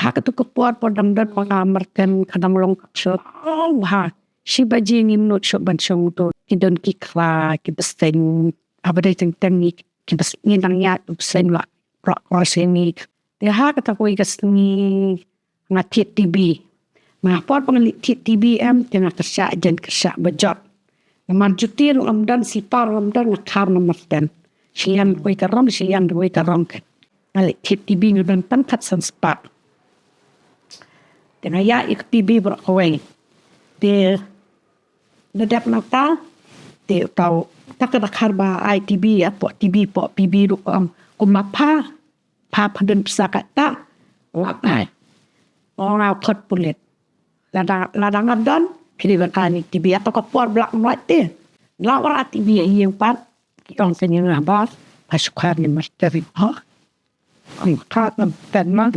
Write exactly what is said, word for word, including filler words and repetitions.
Ha katu ka por por dang don ba nga marten ka dang long ka shlong ha. Shi baje ngim nud shuh ban shong tu. Ki don ki kra ki bseiñ. Haba dei teng teng ngi ki bseiñ ngi dang ïaid u bseiñ la. Rok rok sini. Te ha kata kawei ka sngi nga thied T B. Nga por ba nga leit thied T B em te nga kyrsha jan kyrsha ba jot. Namar juti ruh ngam don, sipa ruh ngam don, nga khar namar ten. Shiliang ruh ka rong, shiliang ruh ka rong kan. Nga leit thied T B nga don tang khatsan spah. Te nga ïaid ïa ka T B baroh kawei. Te na dep nangta te tau ta ka dkhar ba ai T B ïa poh T B poh P B ruh kum kumba pha pha pha don pisa kata. Lap ai. Ong nga khot pulit. Lada lada nga don phi dei ban ai ni T B ïa to ka por black and white te. Lap ra T B ïa ïing pat. Ki ong ka ïing nga ba pha shu khar ni mas teri ha. Ang kha na pen ma.